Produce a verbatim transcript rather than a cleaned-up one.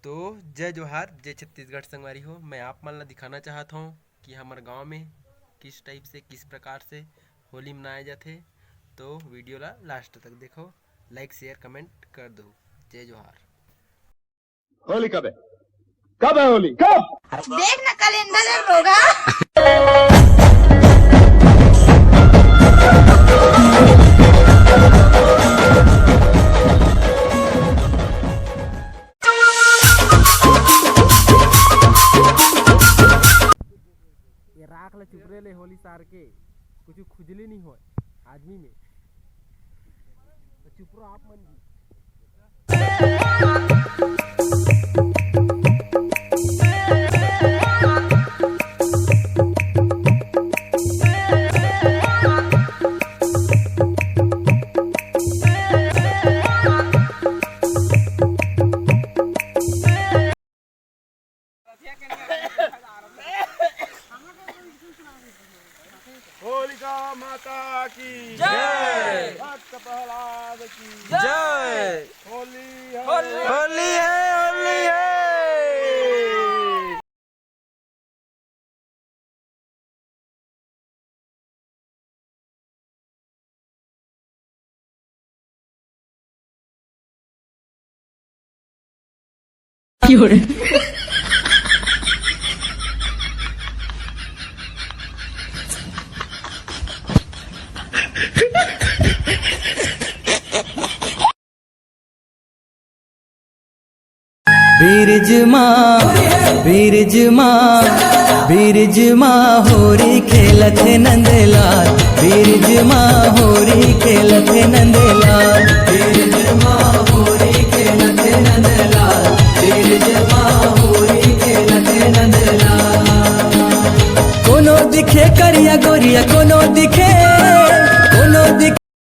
तो जय जोहार, जय छत्तीसगढ़ संगवारी हो। मैं आप मन ला दिखाना चाहत हूँ कि हमर गांव में किस टाइप से, किस प्रकार से होली मनाया जाथे। तो वीडियो ला लास्ट तक देखो, लाइक शेयर कमेंट कर दो। जय जोहार। होली कब है? कब है होली? कब? देख ना कैलेंडर में होगा। ये राख ला चुपरे ले होली सार के कुछ खुजली नहीं होय आदमी में। तो चुप रहो आप मन भी। होलिका माता की जय। भक्त प्रहलाद की जय। होली है। होली है, होली है। बिरज मा, बिरज मा, बिरज मा होरी खेलत हे नंदलाल। बिरज मा होरी खेलत हे नंदलाल। बिरज मा होरी खेलत हे नंदलाल। बिरज मा होरी खेलत हे नंदलाल। कोनो दिखे करिया गोरिया, कोनो दिखे, कोनो दिखे